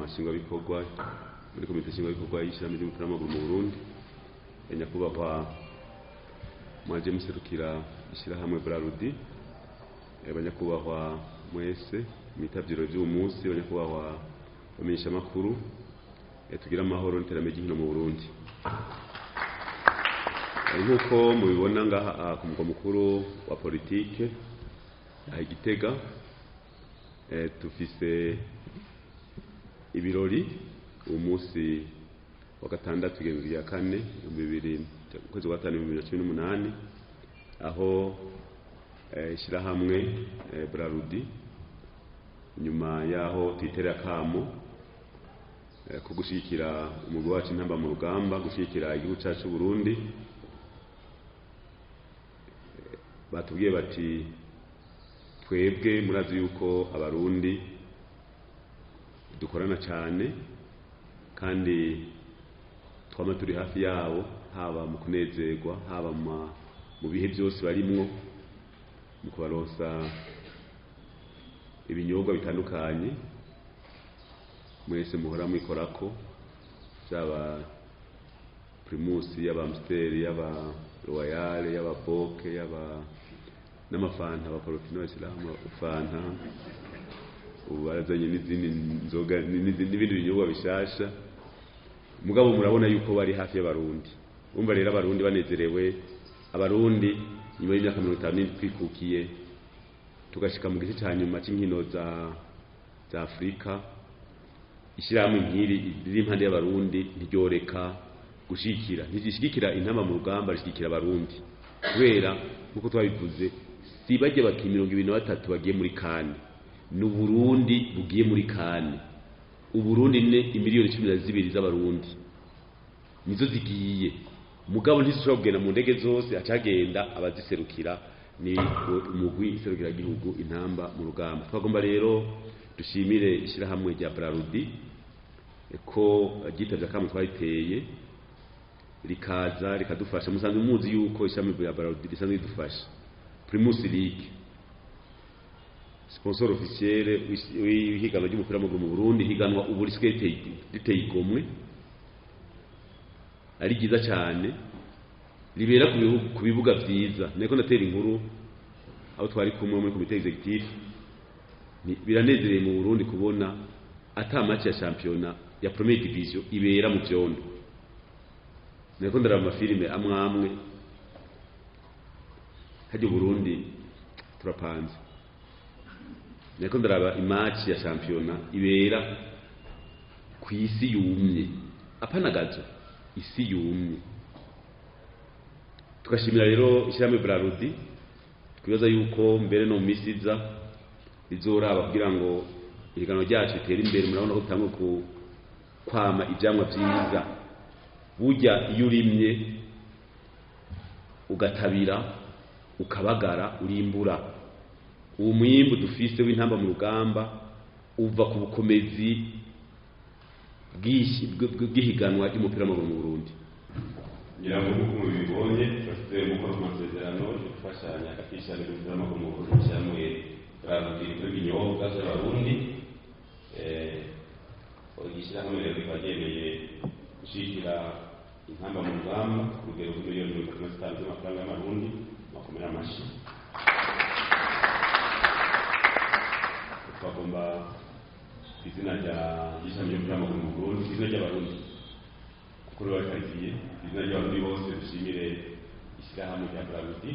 nama nshingwabikorwa, muri komite nshingwabikorwa y'ishirahamwe ry'umupira w'amaguru mu Burundi, nyakubahwa mwaje muserukira ishirahamwe Brarudi, banyakubahwa mwese mwitavyiro vy'uyu munsi, banyakubahwa bamenyeshamakuru, tugire amahoro n'iterambere ry'inkino mu Burundi. Nk'uko mubibona ngaha ku mugwa mukuru wa politike aha i Gitega, tufise ibirori uyu munsi wa gatandatu igenzo rya kane 2000 ukwezi kwa gatanu 2018, aho ishirahamwe Brarudi, nyuma yaho twiterera akamo ko gushigikira umugwi wacu Intamba mu Rugamba, gushigikira igihugu cacu Burundi, batubwiye bati twebwe murazi yuko abarundi dukorana cyane kandi twama turi hafi yabo, haba mu kunezerwa, haba mu bihe byose barimwo, mu kubaronsa ibinyobwa bitandukanye mwese muhora mwikorako, byaba Primus, yaba Amstel, yaba Royal, yaba Boke, yaba n'amafanta, abaporofino bashyiraho fanta, ubu barazanye n'izindi nzoga n'ibindi binyobwa bishasha. Mugabo murabona yuko bari hafi y'abarundi. Umva rero abarundi banezerewe, abarundi nyuma y'imyaka 50 twikukiye tugashika mu gice ca nyuma c'inkino za Afrika, ishirahamwe nk'iri riri impande y'abarundi ntiryoreka gushigikira, ntirishigikira Intamba mu Rugamba, rishigikira abarundi, kubera nkuko twabivuze si bajya baki 23 bagiye muri kane, ni Uburundi bugiye muri kane. Uburundi ne imiliyoni 12 z'abarundi nizo zigiye, mugabo ntizishobora kugenda mu ndege zose, acagenda abaziserukira ni umugwi iserukira gihugu Intamba mu Rugamba. Twagomba rero dushimire ishirahamwe rya Brarudi ko ryitavye akamo twariteye, rikaza rikadufasha. Musanzwe muzi yuko ishirahamwe rya Brarudi risanzwe ridufasha. Primus League, sponsor officiel w'ihiganwa ry'umupira w'amaguru mu Burundi, higanwa ubu risigaye riteye igomwe, ari ryiza cyane, ribera ku bibuga vyiza. Niko natera inkuru aho twari kumwe muri komite executive, biranezereye mu Burundi kubona ata match ya championnat ya première division ibera mu vyondo. Niko ndaraba amafilime amwe amwe, hajya Burundi turapanze. Niko ndaraba imatch ya championnat ibera ku isi yumye, apana gazo, isi yumye. Tugashimira rero ishyirahamwe Brarudi, twibaza yuko mbere no mu misi iza rizoraba kugira ngo ihiganwa ryacu ritere imbere. Murabona ko dutanguye kwama ivyamwa vyiza. Burya iyo urimye ugatabira ukabagara urimbura. Uwo mwimbu dufise w'Intamba mu Rugamba uva ku bukomezi bw'ihiganwa ry'umupira w'amaguru mu Burundi. Ngira ngo nk'uko mubibonye, turafite umukono ku masezerano yo gufashanya hagati y'ishirahamwe ry'umupira w'amaguru mu Burundi n'ishirahamwe Brarudi ry'ibinyobwa vy'abarundi. Ishirahamwe rero rikaba ryemeye gushigikira Intamba mu Rugamba ku rugero rw'imiliyoni 35 z'amafaranga y'amarundi. Makomera amashi. Twagomba izina rya ry'ishami ry'umupira w'amaguru mu Burundi, izina ry'abarundi kuko riba rikarikiye, izina ry'abarundi bose, dushimire ishirahamwe rya Brarudi.